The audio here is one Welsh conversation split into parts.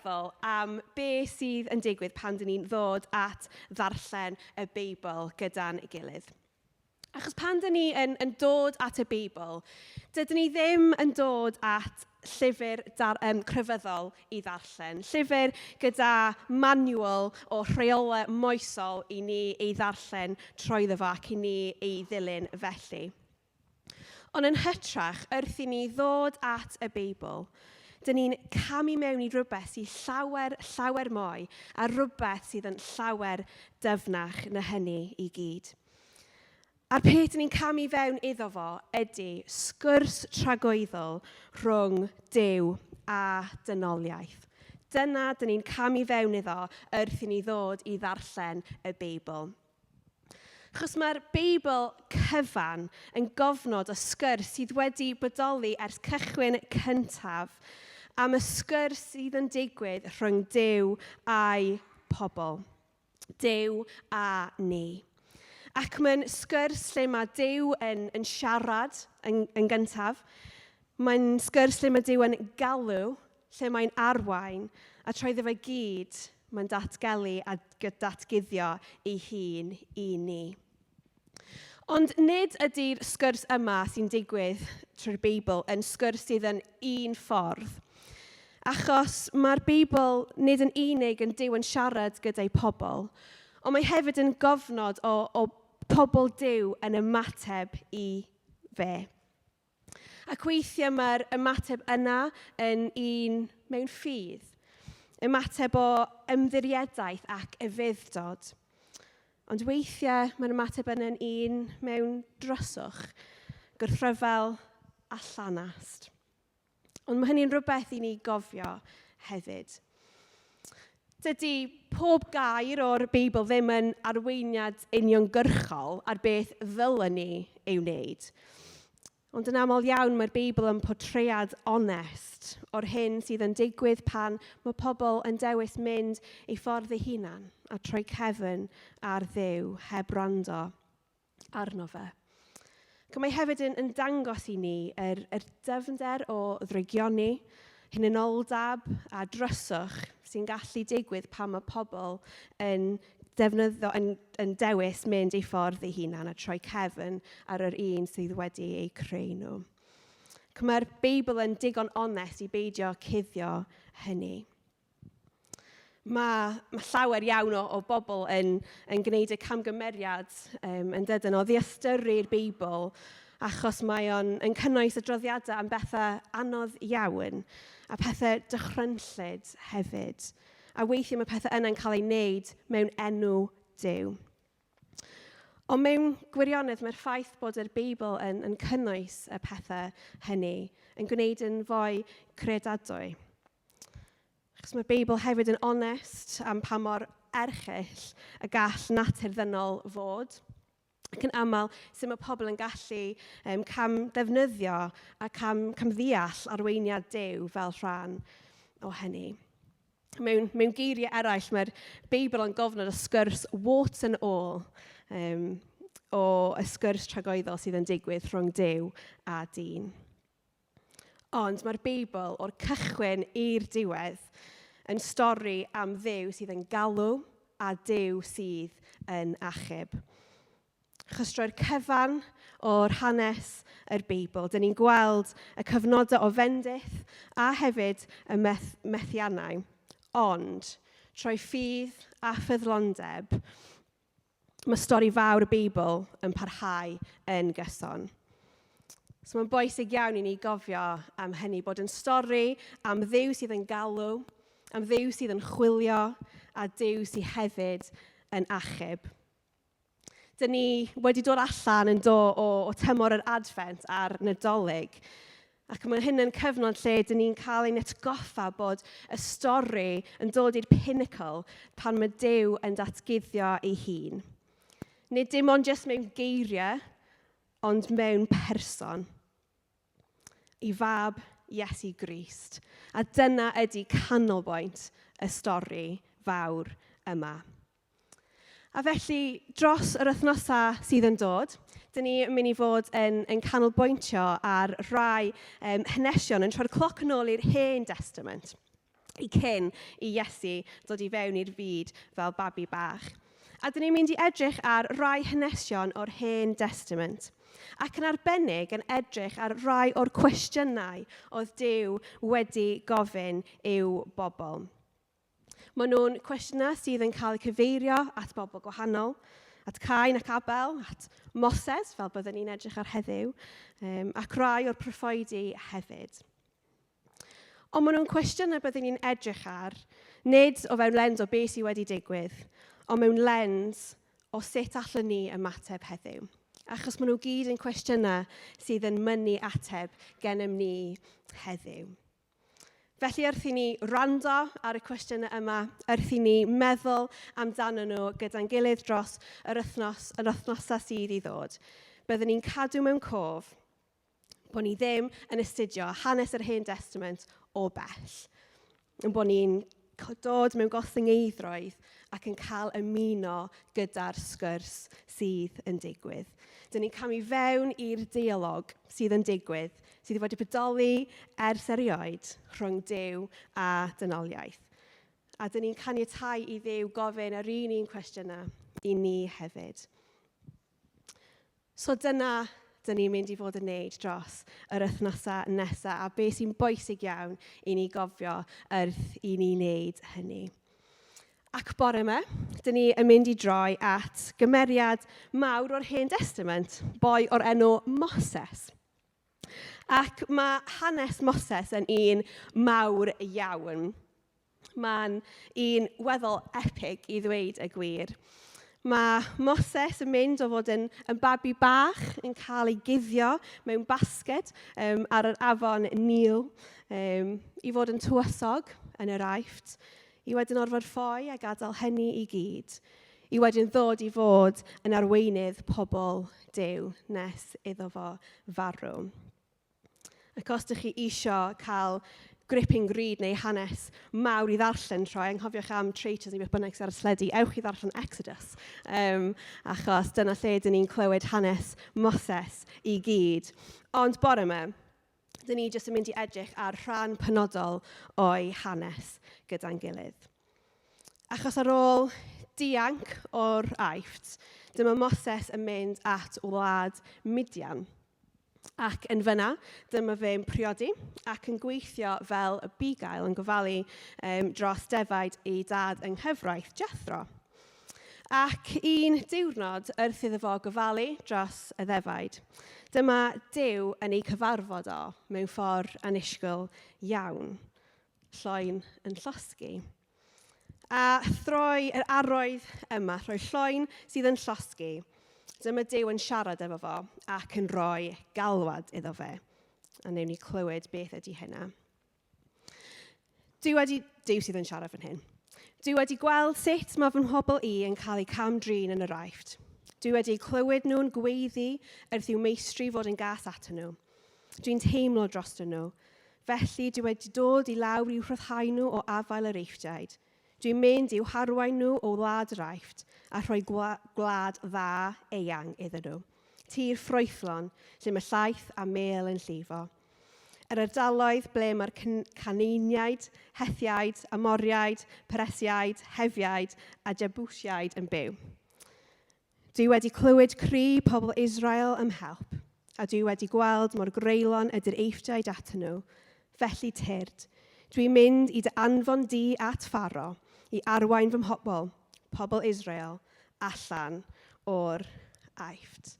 feddwl am be sydd yn digwydd pan dyn ni'n ddod at ddarllen y Beibl gyda'n gilydd. Achos pan dyn ni yn, yn dod at y Beibl, dydyn ni ddim yn dod at llyfr dar, um, crefyddol i ddarllen. Llyfr gyda manual o rheolau moesol i ni ei ddarllen trwyddo fo ac i ni ei ddilyn felly. Ond yn hytrach, wrth i ni ddod at y Beibl, dyn ni'n camu mewn i rywbeth sydd llawer, llawer mwy, a rhywbeth sydd yn llawer dyfnach na hynny i gyd. A'r peth dyn ni'n camu fewn iddo fo ydy sgwrs tragwyddol rhwng Duw a dynoliaeth. Dyna dyn ni'n camu fewn iddo wrth i ni ddod i ddarllen y Beibl. Achos mae'r Beibl cyfan yn gofnod o sgwrs sydd wedi bodoli ers cychwyn cyntaf am y sgwrs sydd yn digwydd rhwng Duw a'i pobl. Duw a ni. Ac mae'n sgwrs lle mae Duw yn, yn siarad yn, yn gyntaf. Mae'n sgwrs lle mae Duw yn galw, lle mae'n arwain, a trwyddo fe gyd, mae'n datgelu a datguddio ei hun i ni. Ond nid ydy'r sgwrs yma sy'n digwydd trwy'r Beibl yn sgwrs sydd yn un ffordd. Achos mae'r Beibl nid yn unig yn Duw yn siarad gyda'i pobl, ond mae hefyd yn gofnod o, o pobl Duw yn ymateb i fe. Ac weithiau mae'r ymateb yna yn un mewn ffydd, ymateb o ymddiriedaeth ac ufudd-dod. Ond weithiau mae'r ymateb yna'n un mewn dryswch, gwrthryfel a llanast. Ond mae hynny'n rhywbeth i ni gofio hefyd. Dydy pob gair o'r Beibl ddim yn arweiniad uniongyrchol ar beth ddylen ni ei wneud. Ond yn aml iawn mae'r Beibl yn portread onest o'r hyn sydd yn digwydd pan mae pobl yn dewis mynd eu ffordd eu hunan a troi cefn ar Dduw heb wrando arno fe. Ac mae hefyd yn, yn dangos i ni yr, yr dyfnder o ddrygioni, hunanoldeb a dryswch sy'n gallu digwydd pan mae pobl yn defnyddio, yn, yn dewis mynd ei ffordd ei hunan a troi cefn ar yr un sydd wedi eu creu nhw. Ac mae'r Beibl yn digon onest i beidio cuddio hynny. Mae, mae llawer iawn o, o bobl yn, yn gwneud y camgymeriad um, yn dydyn o ddiystyru'r Beibl achos mae o'n yn cynnwys adroddiadau am bethau anodd iawn a pethau dychrynllyd hefyd. A weithiau mae pethau yna'n cael ei wneud mewn enw Duw. Ond mewn gwirionedd mae'r ffaith bod yr Beibl yn, yn cynnwys y pethau hynny yn gwneud yn fwy credadwy. Achos mae'r Beibl hefyd yn onest am pa mor erchyll y gall natur ddynol fod. Ac yn aml, sut mae pobl yn gallu um, cam ddefnyddio a cam, camddeall arweiniad Duw fel rhan o hynny. Mewn, mewn geiriau eraill, mae'r Beibl yn gofnod o sgwrs warts and all, um, o y sgwrs tragoeddol sydd yn digwydd rhwng Duw a dyn. Ond mae'r Beibl o'r cychwyn i'r diwedd yn stori am Dduw sydd yn galw a Duw sydd yn achub. Achos drwy'r cyfan o'r hanes yr Beibl, dyn ni'n gweld y cyfnodau o fendith a hefyd y meth methiannau. Ond, trwy ffydd a ffyddlondeb, mae stori fawr y Beibl yn parhau yn gyson. So mae'n bwysig iawn i ni gofio am hynny, bod yn stori am Dduw sydd yn galw, am Dduw sydd yn chwilio, a Duw sydd hefyd yn achub. Dyn ni wedi dod allan yn do o, o tymor yr Adfent a'r Nadolig. Ac mae hyn yn cyfnod lle dyn ni'n cael ein atgoffa bod y stori yn dod i'r pinnacle pan mae Duw yn datguddio ei hun. Nid dim ond jyst mewn geiriau, ond mewn person. I fab Iesu Grist. A dyna ydy canolbwynt y stori fawr yma. A felly, dros yr wythnosau sydd yn dod, dyn ni yn mynd i fod yn, yn canolbwyntio ar rai um, hanesion yn troi'r cloc yn ôl i'r Hen Testament. I cyn i Iesu dod i fewn i'r byd fel babi bach. A dyn ni'n mynd i edrych ar rai hanesion o'r Hen Destament, ac yn arbennig yn edrych ar rai o'r cwestiynau oedd Duw wedi gofyn i'w bobl. Maen nhw'n cwestiynau sydd yn cael eu cyfeirio at bobl gwahanol, at Cain ac Abel, at Moses, fel byddwn ni'n edrych ar heddiw, ac rai o'r proffwydi hefyd. Ond maen nhw'n cwestiynau byddwn ni'n edrych ar, nid o fewn lens o beth sydd wedi digwydd, ond mewn lens o sut allwn ni ymateb heddiw. Achos maen nhw gyd yn cwestiynau sydd yn mynnu ateb gennym ni heddiw. Felly wrth i ni wrando ar y cwestiynau yma, wrth i ni meddwl amdano nhw gyda'n gilydd dros yr wythnos, yr wythnosau sydd i ddod, byddwn ni'n cadw mewn cof bod ni ddim yn astudio hanes yr Hen Destament o bell, yn bod ni'n dod mewn gostyngeiddrwydd ac yn cael ymuno gyda'r sgwrs sydd yn digwydd. Dyn ni'n camu fewn i'r deialog sydd yn digwydd, sydd wedi bodoli ers erioed rhwng Duw a dynoliaeth. A dyn ni'n caniatáu i Dduw gofyn yr un un cwestiynau i ni hefyd. So dyna dyn ni'n mynd i fod yn neud dros yr wythnosau nesaf, a beth sy'n bwysig iawn i ni gofio wrth i ni wneud hynny. Ac bore yma, dyn ni yn mynd i droi at gymeriad mawr o'r Hen Destament, boi o'r enw Moses. Ac mae hanes Moses yn un mawr iawn. Mae'n un weddol epig i ddweud y gwir. Mae Moses yn mynd o fod yn, yn babi bach yn cael ei guddio mewn basged ar yr afon Nil i fod yn tywysog yn yr Aifft, i wedyn orfod ffoi a gadael hynny i gyd, i wedyn ddod i fod yn arweinydd pobl Duw nes iddo fo farw. Ac os ydych chi eisiau cael gripping read neu hanes mawr i ddarllen troi, anghofiwch am Traitors neu beth bynnag sydd ar y teledu, ewch i ddarllen Exodus, achos dyna lle dyn ni'n clywed hanes Moses i gyd. Ond bore yma, dyn ni jyst yn mynd i edrych ar rhan penodol o'i hanes gyda'n gilydd. Achos ar ôl dianc o'r Aifft, dyma Moses yn mynd at wlad Midian. Ac yn fyna, dyma fe'n priodi ac yn gweithio fel y bugail yn gofalu dros defaid ei dad yng nghyfraith, Jethro. Ac un diwrnod, wrth iddo fo gofalu dros y ddefaid, dyma Duw yn ei cyfarfod o mewn ffordd annisgwyl iawn, lloen yn llosgi. A throi yr arroedd yma, rhoi lloen sydd yn llosgi, dyma Duw yn siarad efo fo ac yn rhoi galwad iddo fe. A newn ni clywed beth ydy hynna. Dwi wedi... Duw sydd yn siarad fan hyn. Dwi wedi gweld sut mae fy mhobl i yn cael eu cam-drin yn yr Aifft. Dwi wedi eu clywed nhw'n gweiddi wrth i'w meistri fod yn gas atyn nhw. Dwi'n teimlo drostyn nhw. Felly, dwi wedi dod i lawr i'w rhyddhau nhw o afael yr Eifftiaid. Dwi'n mynd i'w harwain nhw o wlad yr Aifft a rhoi gwlad dda eang iddyn nhw, tir ffrwythlon lle mae llaeth a mêl yn llifo. Yr ardaloedd ble mae'r Canaaniaid, Hethiaid, Amoriaid, Peresiaid, Hefiaid a Jebusiaid yn byw. Dwi wedi clywed cri pobl Israel am help, a dwi wedi gweld mor greulon ydy'r Eifftiaid atyn nhw. Felly tyrd, dwi'n mynd i dy anfon di at Pharo i arwain fy mhobl, pobl Israel, allan o'r Aifft.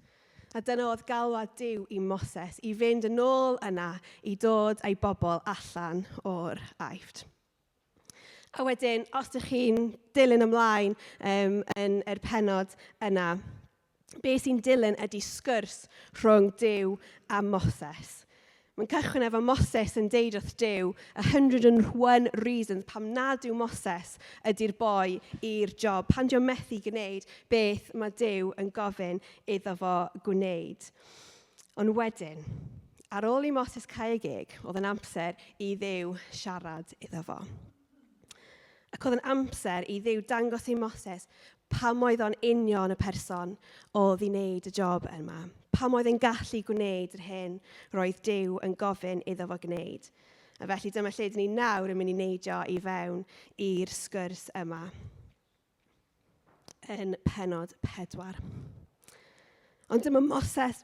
A dyna oedd galwad Duw i Moses, i fynd yn ôl yna i dod â'i bobl allan o'r Aifft. A wedyn, os ydych chi'n dilyn ymlaen yn yr pennod yna, be sy'n dilyn ydy sgwrs rhwng Duw a Moses. Mae'n cychwyn efo Moses yn deud wrth Duw 101 reasons pam nad yw Moses ydy'r boi i'r job, pan di o'n methu gwneud beth mae Duw yn gofyn iddo fo gwneud. Ond wedyn, ar ôl i Moses cau ei geg, oedd yn amser i Dduw siarad iddo fo. Ac oedd yn amser i Dduw dangos i Moses pam oedd o'n union y person oedd i wneud y job yma. Pam oedd e'n gallu gwneud yr hyn roedd Duw yn gofyn iddo fo gwneud. A felly dyma lle dyn ni nawr yn mynd i neidio i fewn i'r sgwrs yma yn penod 4. Ond dyma Moses,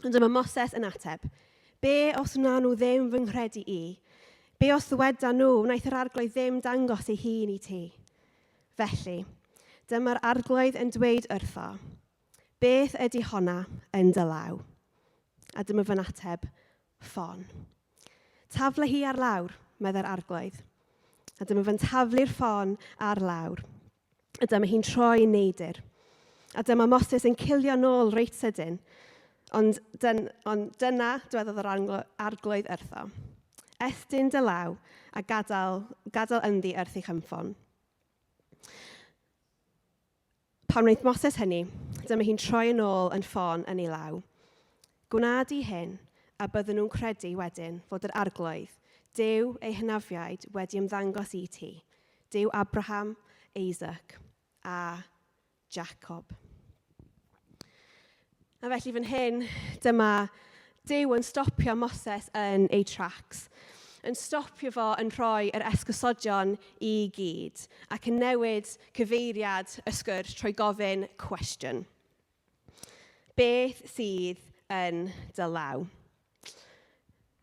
ond dyma Moses yn ateb, Be os wna nhw ddim fy nghredu i? Be os ddweda nhw, wnaeth yr arglwydd ddim dangos ei hun i ti? Felly, dyma'r arglwydd yn dweud wrtho, Beth ydy honna yn dy law? A dyma fy'n ateb, Ffon. Tafla hi ar lawr, meddai'r arglwydd. A dyma fe'n taflu'r ffon ar lawr. A dyma hi'n troi yn neidr. A dyma Moses yn cilio nôl reit sydyn. Ond, dyn, ond dyna dweddodd yr arglwydd wrtho. Estyn dy law a gadael, gadael ynddi wrth ei chynffon. Pan wnaeth Moses hynny, dyma hi'n troi yn ôl yn ffon yn ei law. Gwna di hyn, a byddwn nhw'n credu wedyn fod yr Arglwydd, Duw eu hynafiaid, wedi ymddangos i ti, Duw Abraham, Isaac a Jacob. A felly fan hyn, dyma Duw yn stopio Moses yn ei tracks, yn stopio fo yn rhoi yr esgusodion i gyd, ac yn newid cyfeiriad y sgwrs trwy gofyn cwestiwn. Beth sydd yn dy law?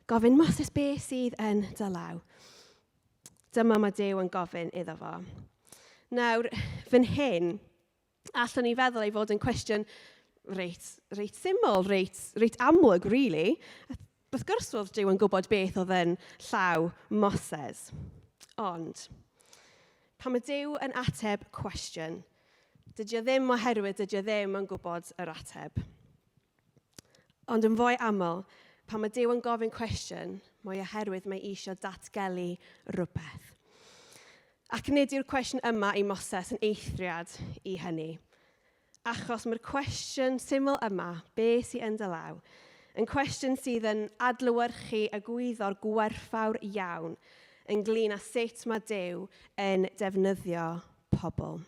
Gofyn Moses, beth sydd yn dy law? Dyma mae Duw yn gofyn iddo fo. Nawr, fan hyn, allwn ni feddwl ei fod yn cwestiwn reit, reit syml, reit, reit amlwg, really. Wrth gwrs oedd Duw yn gwybod beth oedd yn llaw Moses. Ond, pan mae Duw yn ateb cwestiwn, dydy o ddim oherwydd dydy o ddim yn gwybod yr ateb. Ond yn fwy aml, pan mae Duw yn gofyn cwestiwn, mae oherwydd mae eisiau datgelu rhywbeth. Ac nid yw'r cwestiwn yma i Moses yn eithriad i hynny. Achos mae'r cwestiwn syml yma, be sy yn dy law, yn cwestiwn sydd yn adlewyrchu egwyddor gwerthfawr iawn ynglyn â sut mae Duw yn defnyddio pobl.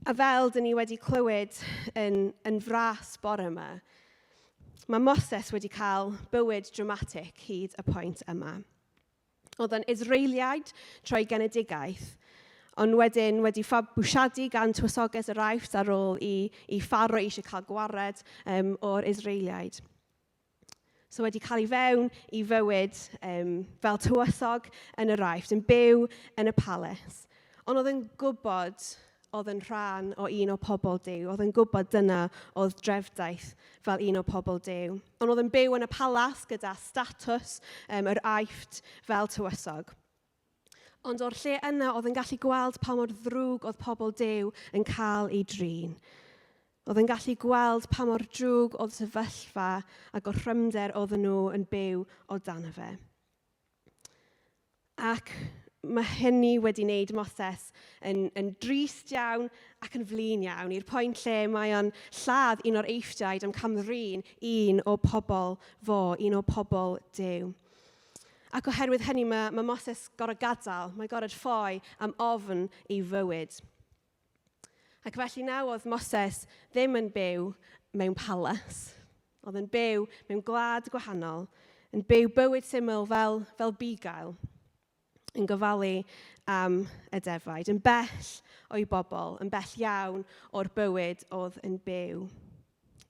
A fel dyn ni wedi clywed yn, yn fras bore yma, mae Moses wedi cael bywyd dramatic hyd y pwynt yma. Oedd yn Israeliaid trwy genedigaeth, ond wedyn wedi fabwysiadu gan tywysoges yr Aifft ar ôl i, i Pharaoh eisiau cael gwared um, o'r Israeliaid. So wedi cael ei fewn i fywyd um, fel tywysog yn yr Aifft, yn byw yn y palace. Ond oedd yn gwybod oedd yn rhan o un o pobl Duw. Oedd yn gwybod dyna oedd drefdaeth fel un o pobl Duw. Ond oedd yn byw yn y palas gyda statws um, yr Aifft fel tywysog. Ond o'r lle yna oedd yn gallu gweld pa mor ddrwg oedd pobl Duw yn cael ei drin. Oedd yn gallu gweld pa mor drwg oedd sefyllfa a gorthrymder oedden nhw yn byw o dan fe. Ac mae hynny wedi wneud Moses yn, yn drist iawn ac yn flin iawn, i'r pwynt lle mae o'n lladd un o'r Eifftiaid am camdrin un o pobl fo, un o pobl Duw. Ac oherwydd hynny mae, mae Moses gorfod gadael, mae gorfod ffoi am ofn ei fywyd. Ac felly nawr oedd Moses ddim yn byw mewn palas. Oedd yn byw mewn gwlad gwahanol, yn byw bywyd syml fel, fel bugail, yn gofalu am y defaid, yn bell o'i bobl, yn bell iawn o'r bywyd oedd yn byw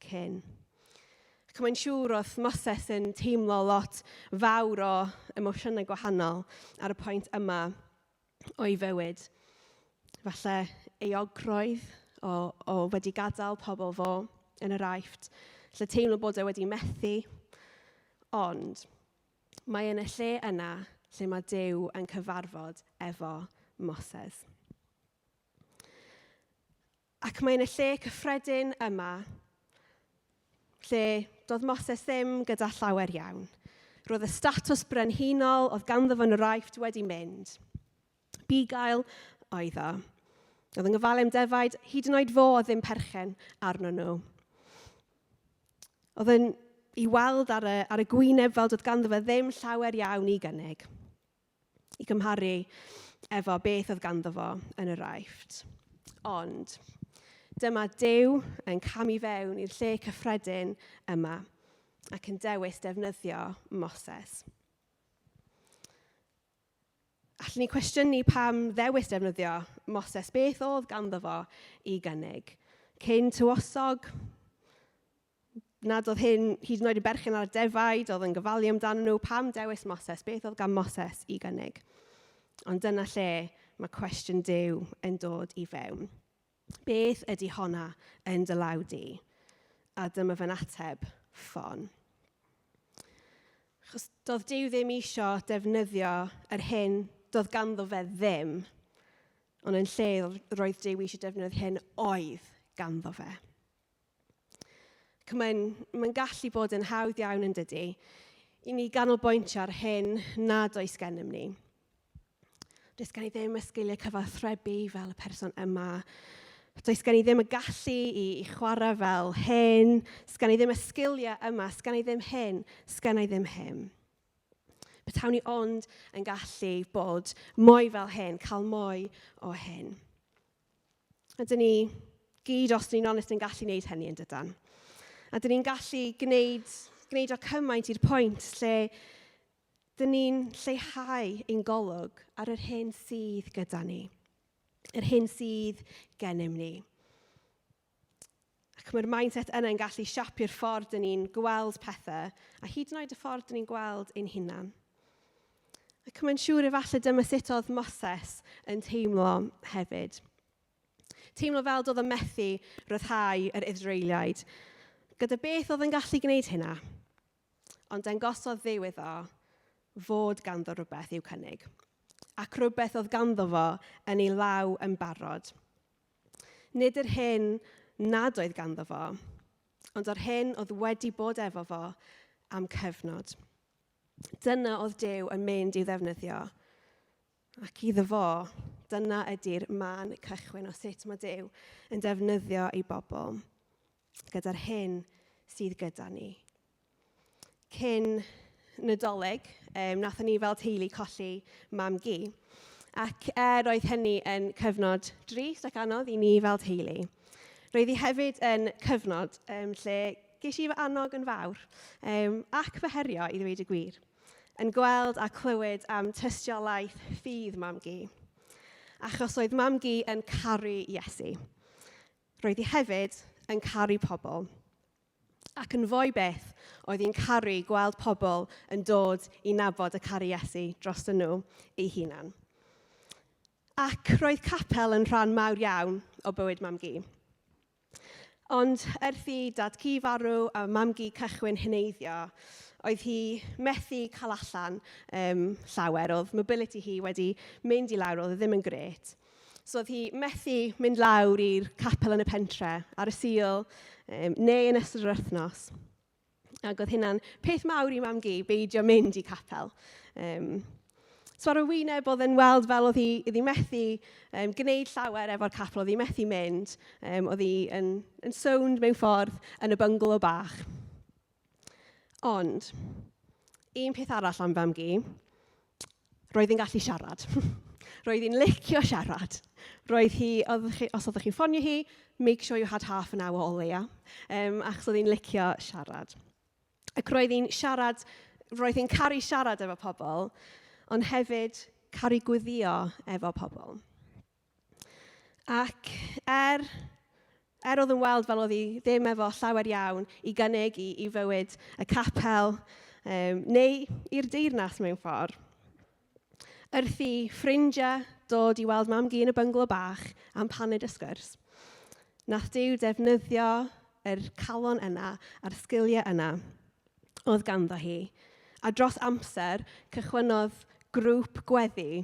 cyn. Ac mae'n siŵr oedd Moses yn teimlo lot fawr o emosiynau gwahanol ar y pwynt yma o'i fywyd. Falle euogrwydd o, o wedi gadael pobl fo yn yr Aifft, lle teimlo bod e wedi methu. Ond mae yn y lle yna lle mae Duw yn cyfarfod efo Moses. Ac mae yn y lle cyffredin yma, lle doedd Moses ddim gyda llawer iawn. Roedd y statws brenhinol oedd ganddo fo yn yr Aifft wedi mynd. Bugail oedd o. Oedd yn gofalu am defaid, hyd yn oed fo oedd ddim perchen arno nhw. Oedd yn i weld ar y, ar y gwyneb fel doedd ganddo fe ddim llawer iawn i gynnig. i gymharu efo beth oedd ganddo fo yn yr Aifft. Ond dyma Duw yn camu fewn i'r lle cyffredin yma. Ac yn dewis defnyddio Moses. Allwn ni cwestiynu pam ddewis defnyddio Moses, beth oedd ganddo fo i gynnig? Cyn tywosog, nad oedd hyn hyd yn oed yn berchen ar y defaid, oedd yn gofalu amdano nhw, pam dewis Moses, beth oedd gan Moses i gynnig? Ond dyna lle mae cwestiwn Duw yn dod i fewn. Beth ydy honna yn dy law di? A dyma fe'n ateb, ffon. Achos doedd Duw ddim isio defnyddio yr hyn doedd ganddo fe ddim, ond yn lle roedd Duw eisiau defnyddio'r hyn oedd ganddo fe. Ac mae'n mae gallu bod yn hawdd iawn yn dydy, i ni ganolbwyntio ar hyn nad oes gennym ni. Does gen i ddim y sgiliau cyfathrebu fel y person yma. Does gen i ddim y gallu i, i chwarae fel hyn. Sgen i ddim y sgiliau yma. Sgen i ddim hyn. Sgen i ddim hyn. Petawn ni ond yn gallu bod mwy fel hyn, cael mwy o hyn. A dyn ni gyd, os dyn ni'n onest, yn gallu gwneud hynny yn dydan. A dyn ni'n gallu gwneud, gwneud o cymaint i'r pwynt lle dyn ni'n lleihau ein golwg ar yr hyn sydd gyda ni, yr hyn sydd gennym ni. Ac mae'r mindset yna yn gallu siapio'r ffordd dyn ni'n gweld pethau, a hyd yn oed y ffordd dyn ni'n gweld ein hunan. Ac mae'n siŵr efallai dyma sut oedd Moses yn teimlo hefyd. Teimlo fel doedd o'n methu ryddhau yr Israeliaid. Gyda beth oedd yn gallu gwneud hynna? Ond dangosodd Dduw iddo fod ganddo rhywbeth i'w cynnig. Ac rhywbeth oedd ganddo fo yn ei law yn barod. Nid yr hyn nad oedd ganddo fo, ond o'r hyn oedd wedi bod efo fo am cyfnod. Dyna oedd Duw yn mynd i'w ddefnyddio. Ac iddo fo, dyna ydy'r man cychwyn o sut mae Duw yn defnyddio ei bobl gyda'r hyn sydd gyda ni. Cyn Nadolig, um, nathon ni fel teulu colli mam gi. Ac er oedd hynny yn cyfnod drist ac anodd i ni fel teulu, roedd hi hefyd yn cyfnod um, lle ges i fy annog yn fawr um, ac fy herio i ddweud y gwir, yn gweld a clywed am tystiolaeth ffydd mam gi. Achos oedd mam gi yn caru Iesu. Roedd hi hefyd yn caru pobl. Ac yn fwy byth, oedd hi'n caru gweld pobl yn dod i nabod y caru Iesu dros nhw eu hunan. Ac roedd capel yn rhan mawr iawn o bywyd mam-gu. Ond ers i dad-cu farw a mam-gu cychwyn heneiddio, oedd hi methu cael allan um, llawer. Oedd mobility hi wedi mynd i lawr, oedd e ddim yn grêt. So oedd hi methu mynd lawr i'r capel yn y pentre ar y Sul um, neu yn ystod yr wythnos. Ac oedd hynna'n peth mawr i mam gi, beidio mynd i capel. Um, so ar y wyneb oedd e'n weld fel oedd hi, iddi methu um, gwneud llawer efo'r capel, oedd hi methu mynd. Um, oedd hi yn, yn sownd mewn ffordd yn y bynglo bach. Ond, un peth arall am fam gi, roedd hi'n gallu siarad. Roedd hi'n licio siarad. Roedd hi, oeddech chi, os oeddech chi'n ffonio hi, make sure you had half an hour o leia, um, achos oedd hi'n licio siarad. Ac roedd hi'n siarad, roedd hi'n caru siarad efo pobl, ond hefyd caru gweddio efo pobl. Ac er, er oedd yn weld fel oedd hi ddim efo llawer iawn i gynnig i, i fywyd y capel um, neu i'r deyrnas mewn ffordd, wrth i ffrindiau dod i weld mam-gu yn y bynglo bach am paned y sgwrs, nath Duw defnyddio yr calon yna a'r sgiliau yna oedd ganddo hi. A dros amser, cychwynnodd grŵp gweddi,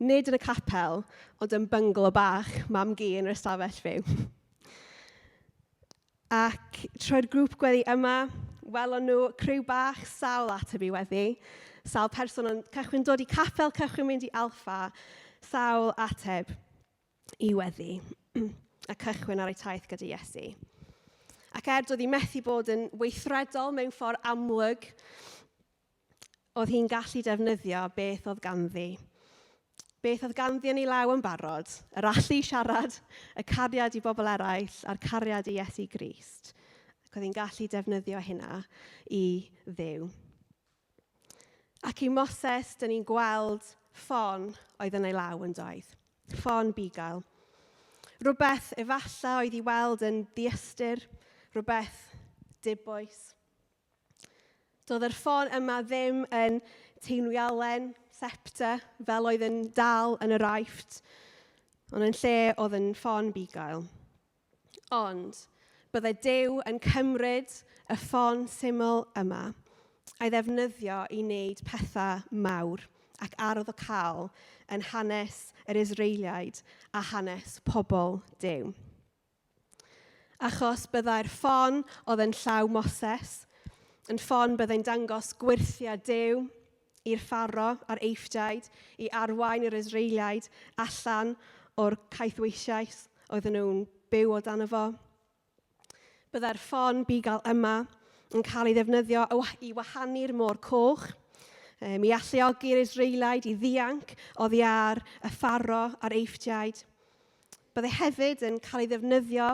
nid yn y capel, ond yn bynglo bach mam-gu yn yr ystafell fyw. Ac trwy'r grŵp gweddi yma, welon nhw criw bach sawl ateb i weddi, sawl person yn cychwyn dod i capel, cychwyn mynd i alffa, sawl ateb i weddi a cychwyn ar eu taith gyda Iesu. Ac er doedd hi methu bod yn weithredol mewn ffordd amlwg, oedd hi'n gallu defnyddio beth oedd ganddi. Beth oedd ganddi yn ei law yn barod, yr allu i siarad, y cariad i bobl eraill a'r cariad i Iesu Grist. Ac oedd hi'n gallu defnyddio hynna i Dduw. Ac i Moses, dyn ni'n gweld ffon oedd yn ei law yn doedd. Ffon bugail. Rhywbeth efallai oedd i weld yn ddiystyr, rhywbeth dibwys. Doedd yr ffon yma ddim yn teimlialen, scepter, fel oedd yn dal yn yr Aifft, ond yn lle oedd yn ffon bugail. Ond byddai Duw yn cymryd y ffon syml yma a'i ddefnyddio i wneud pethau mawr ac arwyddocaol yn hanes yr Israeliaid a hanes pobl Duw. Achos byddai'r ffon oedd yn llaw Moses, yn ffon byddai'n dangos gwyrthiau Duw i'r Pharo a'r Eifftiaid i arwain yr Israeliaid allan o'r caethweisiaeth oedden nhw'n byw o dan fo. Byddai'r ffon bugail yma yn cael ei ddefnyddio i wahanu'r Môr Coch, i alluogi'r Israeliaid i ddianc oddi ar y Pharo a'r Eifftiaid. Byddai hefyd yn cael ei ddefnyddio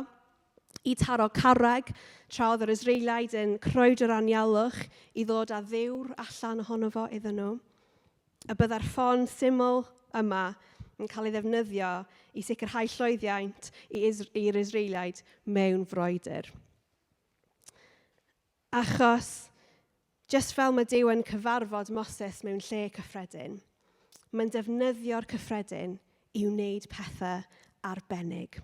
i taro carreg tra oedd yr Israeliaid yn crwydro'r anialwch i ddod â ddiwr allan ohono fo iddyn nhw. A byddai'r ffon syml yma yn cael ei ddefnyddio i sicrhau llwyddiant i'r Israeliaid mewn frwydr. Achos, jyst fel mae Duw yn cyfarfod Moses mewn lle cyffredin, mae'n defnyddio'r cyffredin i wneud pethau arbennig.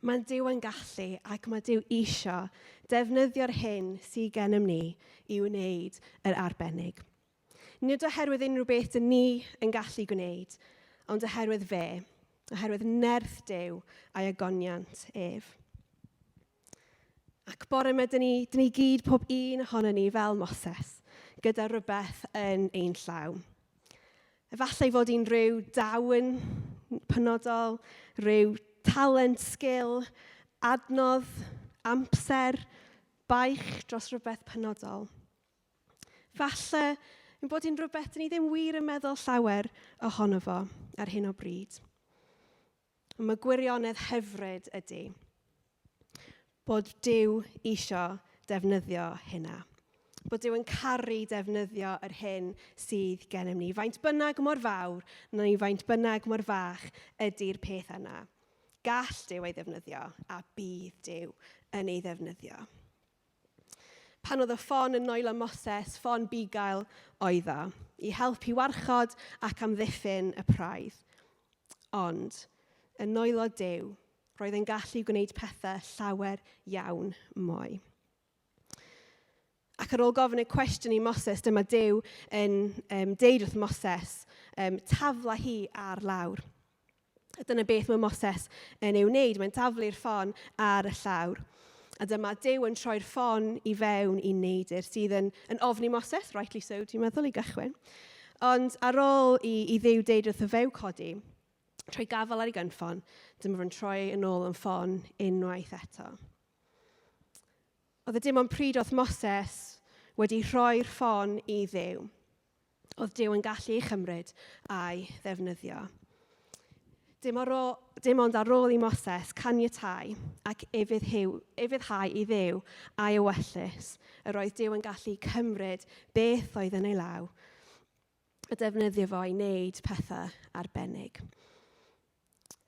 Mae Duw yn gallu ac mae Duw isio defnyddio'r hyn sydd gennym ni i wneud yr arbennig. Nid oherwydd unrhyw beth dyn ni yn gallu gwneud, ond oherwydd fe, oherwydd nerth Duw a'i ogoniant ef. Ac bore yma, dyn ni gyd, pob un ohono ni, fel Moses, gyda rhywbeth yn ein llaw. Efallai fod i'n rhyw dawn penodol, rhyw talent, sgil, adnodd, amser, baich dros rhywbeth penodol. Falle yn bod hi'n rhywbeth dyn ni ddim wir yn meddwl llawer ohono fo ar hyn o bryd. Ond mae gwirionedd hyfryd ydy bod Duw isio defnyddio hynna. Bod Duw yn caru defnyddio yr hyn sydd gennym ni. Faint bynnag mor fawr neu faint bynnag mor fach ydy'r peth yna. Gall Duw ei ddefnyddio a bydd Duw yn ei ddefnyddio. Pan oedd y ffon yn nwylo Moses, ffon bugail oedd o, i helpu warchod ac amddiffyn y praidd. Ond, yn nwylo Duw, roedd yn gallu gwneud pethau llawer iawn mwy. Ac ar ôl gofyn y cwestiwn i Moses, dyma Duw yn deud wrth Moses, tafla hi ar lawr. A dyna beth mae Moses yn ei wneud. Mae'n taflu'r ffon ar y llawr. A dyma Duw yn troi'r ffon i fewn i neidr, sydd yn ofni Moses, rightly so, dwi'n meddwl, i gychwyn. Ond ar ôl i Dduw deud wrtho fe codi, troi gafael ar ei gynffon, dyma fo'n troi yn ôl yn ffon unwaith eto. Oedd e dim ond pryd oedd Moses wedi rhoi'r ffon i Dduw, oedd Duw yn gallu ei chymryd a'i ddefnyddio. Dim, ar ôl, dim ond ar ôl i Moses caniatáu ac ufuddhau i Dduw a'i ewyllys, yr oedd Duw yn gallu cymryd beth oedd yn ei law a defnyddio fo i wneud pethau arbennig.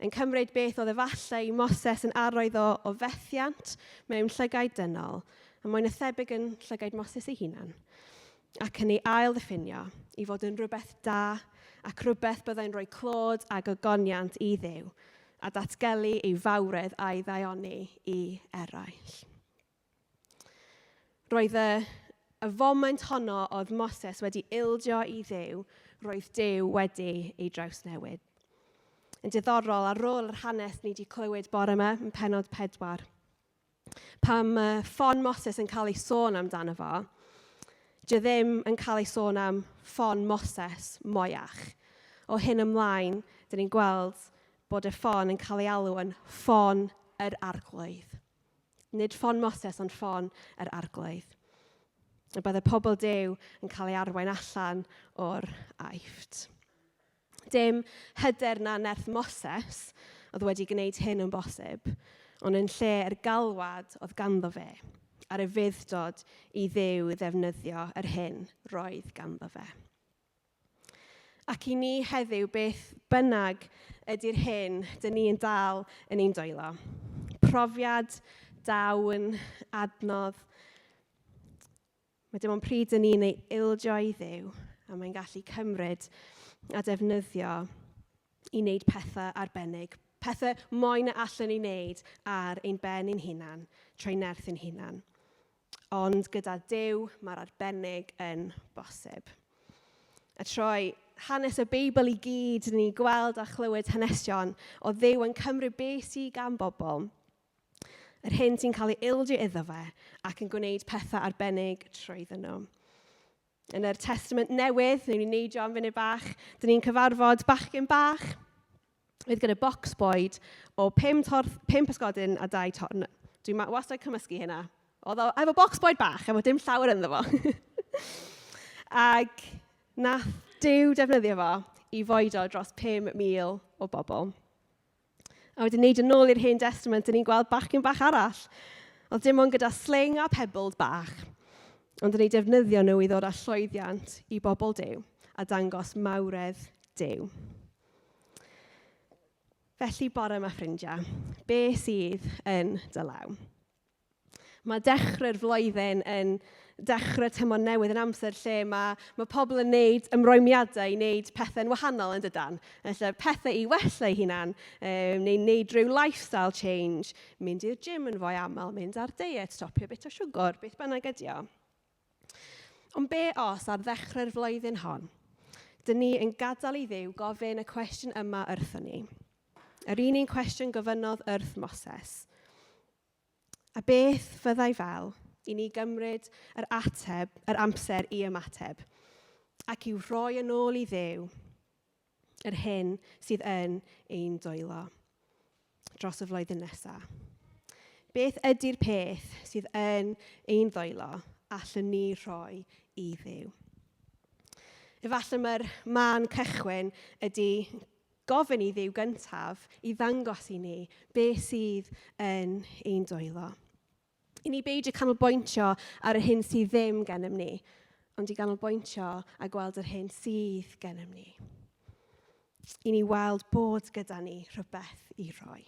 Yn cymryd beth oedd efallai i Moses yn arwydd o fethiant mewn llygaid dynol, a mwy na thebyg yn llygaid Moses ei hunan, ac yn ei ail ddiffinio i fod yn rhywbeth da ac rhywbeth byddai'n rhoi clod a gogoniant i Dduw a datgelu ei fawredd a'i ddaioni i eraill. Roedd y foment honno oedd Moses wedi ildio i Dduw, roedd Duw wedi ei drawsnewid. Yn diddorol, ar ôl yr hanes ni wedi clywed bore yma yn pennod 4, pam ffon Moses yn cael ei sôn amdano fo, dy ddim yn cael ei sôn am ffon Moses moiach. O hyn ymlaen, dyn ni'n gweld bod y ffon yn cael ei alw yn ffon yr Arglwydd. Nid ffon Moses, ond ffon yr Arglwydd. Y byddai pobl Duw yn cael ei arwain allan o'r Aifft. Dim hyder na nerth Moses oedd wedi gwneud hyn yn bosib. ond yn lle yr galwad oedd ganddo fe, a'r ufudd-dod i Dduw ddefnyddio yr hyn roedd ganddo fe. Ac i ni heddiw, beth bynnag ydy'r hyn dyn ni yn dal yn ein dwylo. Profiad, dawn, adnodd. Mae dim ond pryd dyn ni'n ei ildio i Dduw, a mae'n gallu cymryd a defnyddio i wneud pethau arbennig. Pethau mwy na allan ni wneud ar ein ben ein hunan, trwy nerth ein hunan. Ond gyda Duw, mae'r arbennig yn bosib. A trwy hanes y Beibl i gyd, dyn ni'n gweld a chlywed hanesion o Dduw yn cymryd beth sydd gan bobl, yr hyn sy'n cael ei ildio iddo fe, ac yn gwneud pethau arbennig trwyddyn nhw. Yn yr Testament Newydd, ni'n neidio am funud bach, dyn ni'n cyfarfod bachgen bach oedd gyda bocs bwyd o 5, torth, 5 pysgodyn a 2 torn. Dwi'n wastad cymysgu hynna. Oedd o efo bocs bwyd bach, efo dim llawer ynddo fo. Ac nath Duw defnyddio fo i foedo dros 5,000 o bobl. A wedyn neud yn ôl i'r Hen Testament, dyn ni'n gweld bachgen bach arall. Oedd dim ond gyda sling a pebbles bach. Ond dyn ni'n defnyddio nhw i ddod â llwyddiant i bobl Duw a dangos mawredd Duw. Felly bore yma ffrindiau, be sydd yn dy law? Mae dechrau'r flwyddyn yn dechrau tymor newydd yn amser lle mae, mae pobl yn neud ymrwymiadau i wneud pethau'n wahanol yn dydan. Felly pethau i wella eu hunan, neu wneud rhyw lifestyle change, mynd i'r gym yn fwy aml, mynd ar diet, stopio bit o siwgr, beth bynnag ydi o. Ond be os ar ddechrau'r flwyddyn hon, dyn ni yn gadael i Dduw gofyn y cwestiwn yma wrthon ni? Yr un un cwestiwn gofynnodd wrth Moses. A beth fyddai fel i ni gymryd yr ateb, yr amser i ymateb, ac i'w rhoi yn ôl i Dduw yr hyn sydd yn ein dwylo dros y flwyddyn nesaf? Beth ydy'r peth sydd yn ein ddwylo allwn ni rhoi i Dduw? Efallai mae'r man cychwyn ydy gofyn i Dduw gyntaf i ddangos i ni beth sydd yn ein dwylo. I ni beidio canolbwyntio ar yr hyn sydd ddim gennym ni, ond i ganolbwyntio a gweld yr hyn sydd gennym ni. I ni weld bod gyda ni rhywbeth i roi.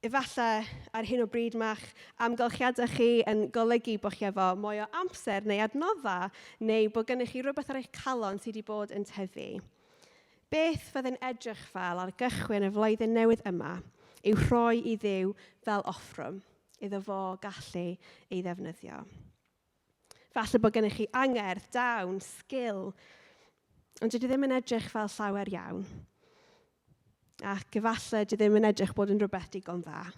Efallai ar hyn o bryd mae'ch amgylchiadau chi yn golygu bod chi efo mwy o amser neu adnoddau, neu bod gennych chi rhywbeth ar eich calon sydd wedi bod yn tyfu. Beth fyddai'n edrych fel ar gychwyn y flwyddyn newydd yma yw rhoi i Dduw fel offrwm iddo fo gallu ei ddefnyddio. Falle bod gennych chi angerdd, dawn, sgil, ond dydy ddim yn edrych fel llawer iawn. Ac efallai dydy ddim yn edrych bod yn rhywbeth digon dda.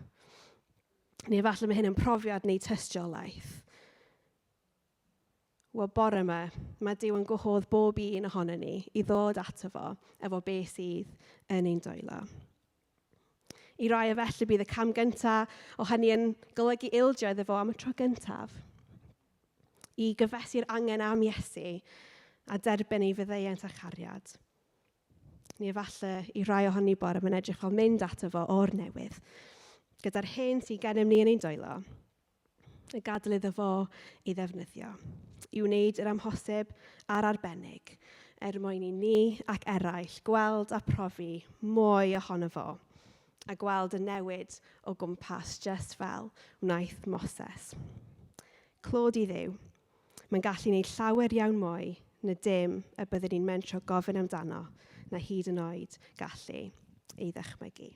Neu efallai mae hyn yn profiad neu tystiolaeth. Wel, bore yma, mae Duw yn gwahodd bob un ohonon ni i ddod ato fo efo be sydd yn ein dwylo. I rai o felly bydd y cam gyntaf o hynny yn golygu ildio iddo fo am y tro gyntaf. I gyfesu'r angen am Iesu a derbyn ei faddeuant a chariad. Neu efallai i rai ohoni bore mae'n edrych fel mynd ato fo o'r newydd, gyda'r hyn sydd gennym ni yn ein dwylo y gadael iddo fo ei ddefnyddio i wneud yr amhosib a'r arbennig er mwyn i ni ac eraill gweld a profi mwy ohono fo a gweld y newid o gwmpas just fel wnaeth Moses. Clod i Dduw, mae'n gallu gwneud llawer iawn mwy na dim y byddwn ni'n mentro gofyn amdano na hyd yn oed gallu ei ddychmygu.